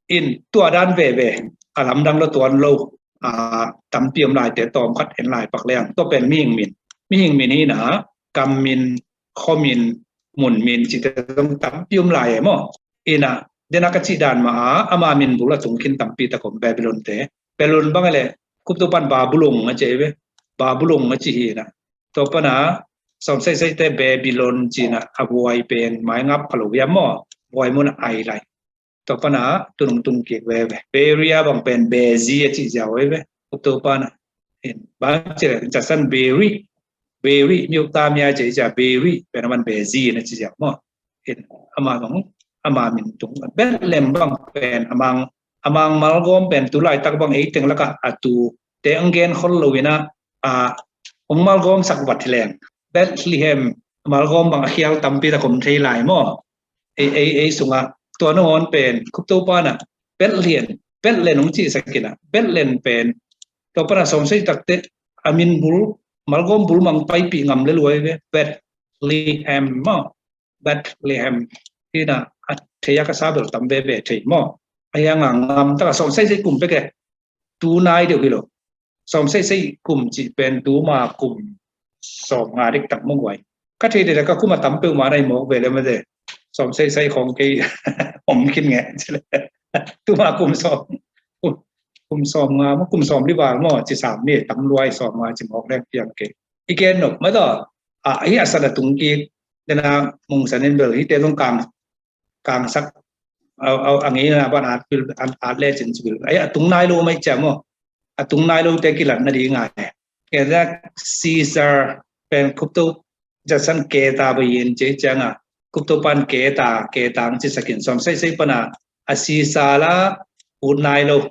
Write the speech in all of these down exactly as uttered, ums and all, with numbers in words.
In tua dan veve, a lamdang lo tuan lo, a, tampi om laite tawm khat en lai pak leng, tua pen mihing min. Mihing min hi na, kam min, khua min, mun min, cite zong tampi om lai e maw. Ina, dena ka cih dan ma a, ama min bul a tung khin tampi tak om Babylon te. Babylon bang le, Khup Topan Babulong a ci ve. Babulong a ci hi na. Tua pana, sawm seisei te Babylon ci na, a buai pen, mai ngap pha lo hiam maw. Buai mun a ai lai. Tua pana tunung tung kik veve. Beria bang pen Bezi a ci ziau veve. Khup Topan a. In, bang ci le, Jackson Beri. Beri, miu ta mia ci, ci a Beri, pen a man Bezi na ci ziau maw. In, ama bang, ama min tung. Bethlehem bang pen, amang, amang malgawm pen, tu laitak bang, ei teng laka, a tu, te ang gen khol lo ina, a, ong malgawm sak vat hi leng. Bethlehem, malgawm bang a khial tampi tak om thei lai maw. Ei, ei, ei sunga, tua nangawn pen, Khup Topan a, Bethlehem, Bethlehem ong cih sak ina, Bethlehem pen, tua pana sawm sei takte, a min bul, malgawm bul mang paipih ngam le luai ve, Bethlehem maw, Bethlehem, hi na, a thei a ka sa bel tam veve thei maw, a hiang a ngam taka sawm seisei kum pek e, tu nai deuh hi lo. Sawm seisei kum cih pen tu ma kum sawm nga dik tak mawk uai. Ka thei dede ka kum a tam peuhmah na hi mawk ve le mate. Sawm seisei khawng kei om khin nge. Tu ma kum sawm, kum, kum sawm nga maw, kum sawm li val maw, ci sam ni, tam luai sawm nga ci mawk leng piang kei. I gen nop ma taw, a, hi a san a tung kik, dena mungsan in bel, hi te zong kang, kangsak, a, a, a ngeina ban at pil, at, at le cin cipil. Ai, a tung nai lo mai cia maw. A tung nai lo te kilat na di ngai. Kena Caesar pen Khup To, Jackson Keta ba yin ci cianga. Khup To pan Keta, Keta ang ci sakin sawm seisei pana. A Caesar la ut nai lo.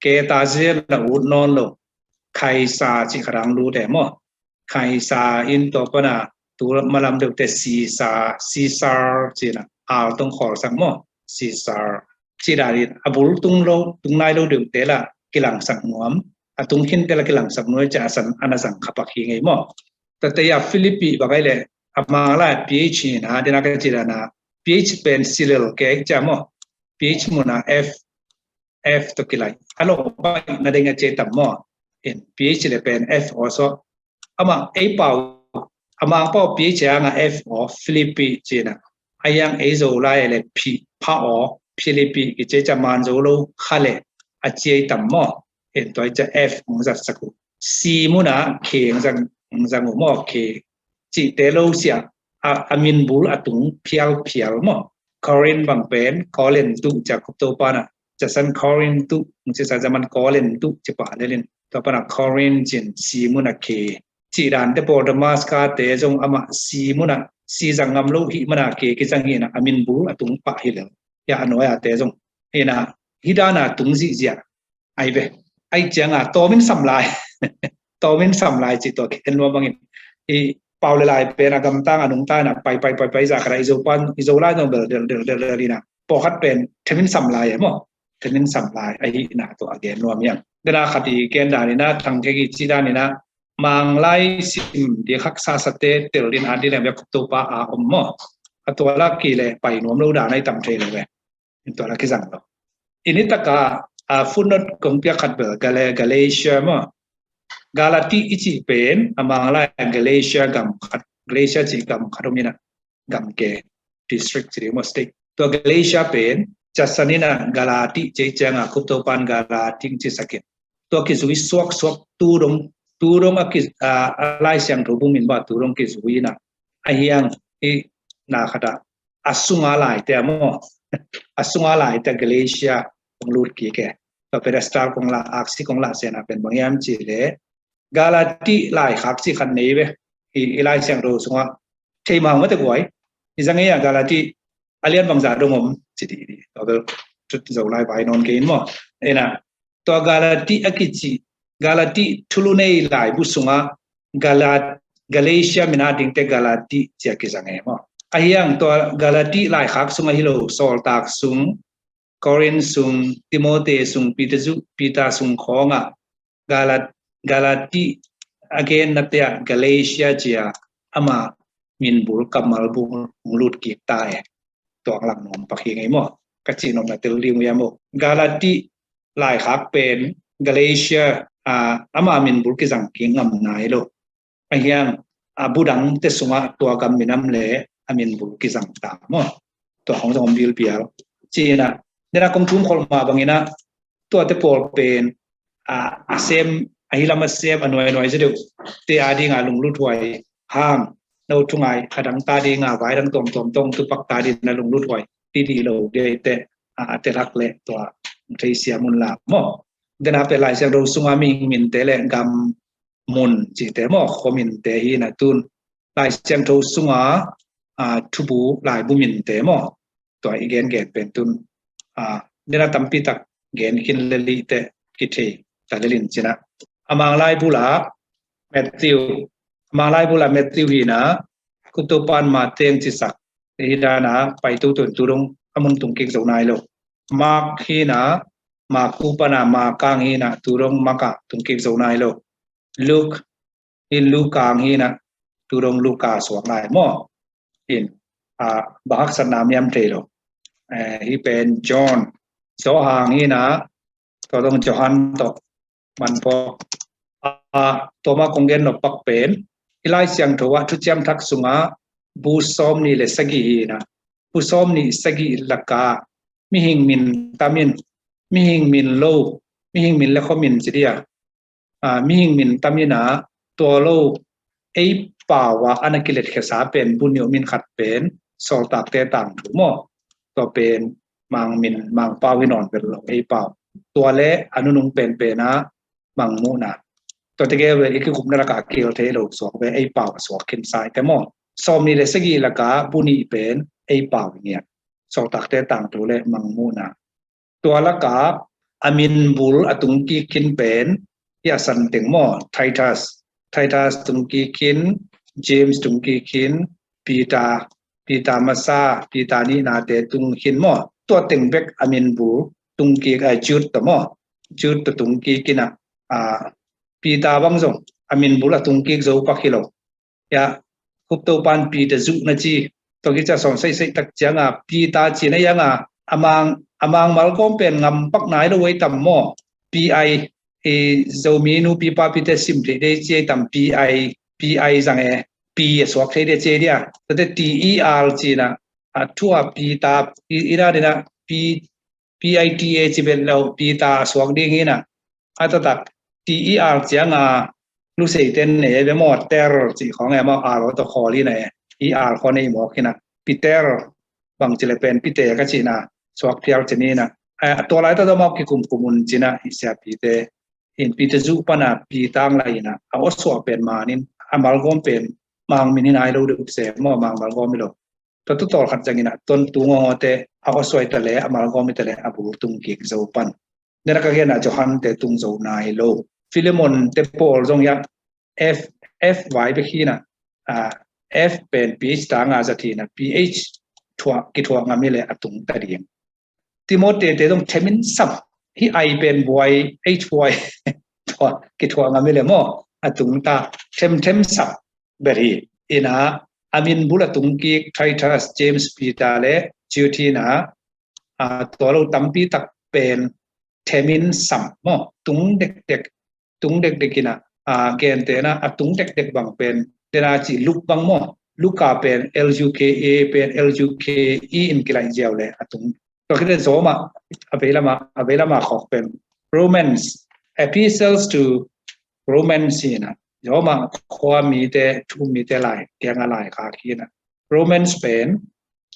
Keta ci na ut nawn lo. Kaiser ci khat ang lut e maw. Kaiser in tua pana tu malam deuhte Caesar, Caesar cina, al tong khawl sak maw, Caesar. Ci dan in a bul tung lo, tung nai lo deuhte la kilangsak nuam, a tung khinte la kilangsak nuam, cia a san, a na zang khapak hi ngei maw. Tate ya Philippi bang ai le, a mang la P H hi na, dena ka ci dan a, P H pen silel ke cia maw, P H muna F, F to kilai. A lo bai na ding a cia tam maw. In P H le pen F also. Ama ei pau, amang pau P H anga F O, Philippi cina. A yang ei zo lai le P, pa o, Philippi, i ce ca man zo lo kha le a cia tam maw. En toi ca F ong zat saku. Si muna K ong zang, ong zang u maw, K. Ci te lo sia, a, a min bul a tung phial phial maw. Corinth bang pen, Corinth tu ca Khup To pana. Ca san Corinth tu, ci sa zaman Corinth tu, ci pa lelin. Tua pana Corinth cin, si muna K. Ci dan te pawl Damaska te zong ama si muna, si zang ngam lo hi mana K, ki zang hi na, a min bul a tung pa hi lel. Ya a nuai a te zong. Hi na, hi dana tung zihziah. Ai ve. Ai cianga, tawmin sam lai. Tawmin sam lai ci tua khen lua bangin. I pau le lai pen a gamtang a nungta na, pai, pai, pai, pai, za kara i zo pan, i zo lai zong bel, del, del, del, del, ina. Pawkhat pen, themin sam lai e maw. Themin sam lai, ahi ina tua a gen nuam iang. Dena khat i gen dan ina, thang kek i ci dan ina, mang lai sim di khak sa sa te, tel din a di lem bek Khup To pa a om maw. A tua lak ki le, pai nuam lo dan ai tam thei lo ve. In tua lak ki zang lo. Ini taka, a footnote kong piak khat bel, Gale, Galatia maw. Galati i ci pen, a mang lai Galatia gam khat, Galatia ci gam khat om ina. Gam ke, district ci ding maw state. Tua Galatia pen, ca san ina Galati ci cianga Khup To pan Galati ci sakin. Tua kizui suak suak tu dong, tu dong a ki, a, a Lai Siangtho bu min ba tu dong kizui ina. A hiang i na khata. A sunga lai te maw. A sunga lai te Galatia kong lut kik e. Tua pedestal kong la, aksi kong la sena pen bang hiam ci le. Galati lai khak ci khat nei ve. I, i Lai Siangtho sunga. Thei mang mate guai. I zang e a Galati a lian bangza dong om. Ci di di. Tua bel tut zo lai vai non ke in maw. Ena. Tua Galati a kici. Galati thulu nei lai bu sunga. Galat, Galatia mina ding te Galati cia ki zang e maw. A hiang tua Galati lai khak sunga hi lo, Saul tak sung, Corinth sung, Timothy sung, Peter zu, Peter sung khawngah, Galat, Galati a gen na te ah Galatia cia ama min bul kammal bul lut kik ta e. Tuang lang nuam pak hi ngei maw. ka cih nopna tel ding uh hiam aw. Galati laikhak pen Galatia, a, ama minbul kizang kik ngam nai lo. A hiang, a, budangte sungah tua gam minam le a minbul kizang ta maw. Tua hong zong om bilbial. Cina, dena kong thum khol mah bangina, tuate pawl pen, a, a sem, a hilam a sem, a nuai nuai zedeu, te a dinga lungluthuai hang, no thungai, a dang ta dinga, vai dang tuamtuam tong, tupak ta dinga lungluthuai, ti di lo, gei te, a, a te lak le, tua, thei sia mun la, maw. Dena pe Lai Siangtho sunga mihing minte le gam mun cite maw, khua minte hi na tun. Lai Siangtho sunga, a, thubu laibu minte maw. Tua i gen gen pen tun. A, nina tampi tak gen khin le lite kithei ta le lin cina. A Mang Lai bula Matthew. A Mang Lai bula Matthew hi na, kuto pan ma teng cisak. Hi dana, pai tu tun tu dong, a mun tung kik zo nai lo. Mark hi na, Maku pana Makang hi na, tu dong Maka tung kik zo nai lo. Luke, hi Lukang hi na, tu dong Luka suak nai maw. In, a, bahak sat na miam thei lo. Eh, hi pen John, John hi na, tu dong Johan tok, man pok. A, tua ma kong gen nop pak pen, i Lai Siangtho ah, Thuciam Thak sunga, bu sawm ni le sagih hi na, bu sawm ni sagih laka, mihing min tamin, mihing min lo, mihing min le khua min ci dia. A, mihing min tamin a, tua lo, ei pau a, ana kilet khesa pen, bu nih min khat pen, Sawltakte tangthu maw. Tua pen, Mang min, Mang pau hi nawn vet lo, ei pau. Tua le, a nunung pen pen a, Mang muhna. Tua te gel ve, i kikupna laka kil thei lo, suak ve, ei pau, suak khin sai te maw. Sawm ni le sagih laka, bu nih pen, ei pau ngiat. Sawltakte tangthu le, Mang muhna. Tua laka, a minbul a tung kik khin pen, i a san teng maw, Titus. Titus tung kik khin, James tung kik khin, Peter, Peter masa, Peter nihna te tung khin maw. Tua teng bek a minbul tung kik, a, Jude ta maw. Jude ta tung kik khin a, a, Peter bang zong, a minbul a tung kik zo pak hi lo. Ya, kuto pan Peter zuh na ci. Tua kica sawm seisei tak cianga, Peter ci na yanga, a Mang, a Mang malgawm pen ngam pak nai lo wei tam maw. P I, e, Zomi nu pipa pite sim thei de ci tam P I, P I zang e, P a suak thei de ci dia. Tate T E R ci na, a thua Peter, i, i na dina, P, P I T A ci vet lo, Peter a suak ding hi na. A taktak, T E R cianga, lusei ten ne, ve maw, ter, ci khong e maw, R aw to khol hi na e, E R khon e i mawk hi na, Peter, bang ci le pen, Peter ka ci na, suak phial ci ni na. A, tua lai ta dawm a kikum kumun ci na, i sia Peter, in Peter zuh pana, Peter ang lai na, a aw suah pen manin, a malgawm pen, Mang min hi nai lo deuh se, maw Mang malgawm hi lo. Tua tu tawl khat zangin a, ton tu ngawngawte, a aw suai ta le, a malgawm hi ta le, a bul tung kik zo pan. Nena ka gen a Johan te tung zo nai lo. Philemon te Paul zong ya, F, F vai bek hi na, a, F pen P H ta nga zat hi na, P H thuah, kithuah ngam hi le a tung ta ding. Timote te zong themin sap, hi ai pen buai, H buai, thuah, kithuah ngam hi le maw, a tung ta, them them sap, ber hi. Ina, a minbul a tung kik Titus, James, Peter le Jude hi na, a, tua lo tampi tak pen themin sam maw, tung dekdek, tung dekdek ina, a, gentena, a tung dekdek bang pen, dena ci Luke bang maw, Luka pen L U K A pen L U K E in kilai ziau le, a tung. Tua kite Roma, a veilama, a veilama khok pen Romans, epistles to Romans ina, Roma khua mite, thu mite lai, kianga lai kha kina. Romans pen,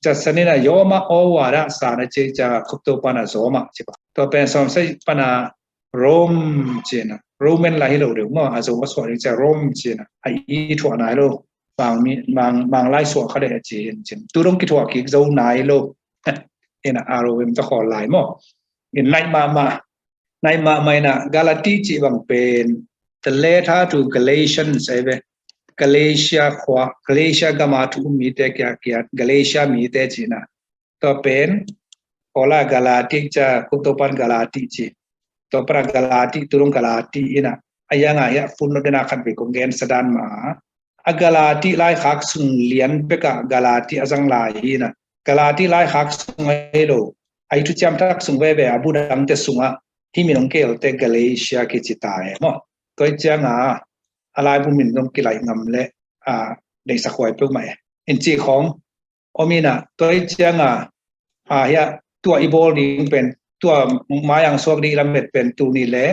ca sanina Roma o wada sana ce ca khupto pana Roma ce ba. Tua pen som sai pana Rome cina. Roman la hi lo deuh maw, a zo a suah ding ca Rome cina. A i thuah nai lo. Mang mi, mang, mang lai suah kha deuh a ci hin cin. Tu dong kithuah kik zo nai lo. Ina R O M ta khawl lai maw. In nai ma ma. Nai ma ma ina Galati ci bang pen. The letter to Galatians ai ve. Galatia khua, Galatia gama thu um mite kia kia, Galatia mite cina. Tua pen, kola Galati ca, kuto pan Galati ci. Tua para Galati, turung Galati ina. Ayanga ya fun no dena khat be kong gen sadan ma. A Galati lai khak sung lian peka Galati a zang lai ina. Galati lai khak sung ai lo. a i thuciam thak sung veve a bu dangte sungah hih min hong kelte Galatia kici ta e maw. Tua hi cianga a laibu min zong kilaih ngam le a deihsak huai peuhmah e. In cih khawng om inah tua hi cianga a hia tua i bawl ding pen tua mai-ang suak ding i lamet pen tul nih le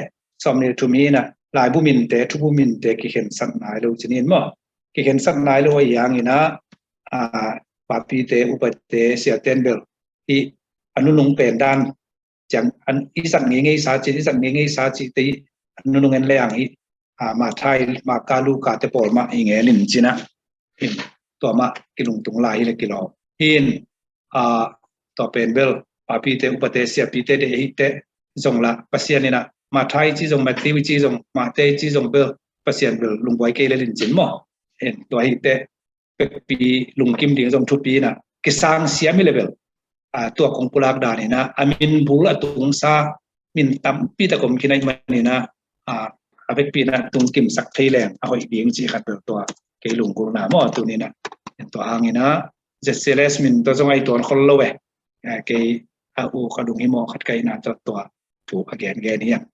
sawmnih le thum hi inah laibu minte, thubu minte kikhensat nai lo cinin maw. Kikhensat nai lo ahi hanginah a papite, upate, siaten bel hih a nunung pen dan ciang an i zat ngeingei sa cih, i zat ngeingei sa cihte hih a nunung en le ang hih a Matthai, Marka, Luka te pawl mah i ngen in cinah in tua mah kilungtung lai hi le kilawm. In a tua pen bel papite, upate, siapite deih ahih teh zong lah Pasian inah Matthai ci zong, Matthew ci zong, Mate ci zong bel Pasian bel lungbuai kei le lincin maw. In tua ahih teh pekpi lungkim ding zong thupi inah kisang siam hi le bel a tua kong pulak dan inah a min bul a tungsa min tampi tak om khin ahih man inah a a vekpi inah tungkimsak thei leng a hoih ding cih khat bel tua kei lunggulhna maw. Tuni inah tua hanginah Z C L S min tua zong a i tuan khol lo e. A, kei a u ka dung hi maw khat ka inah tua tua thu a gengen hi ang.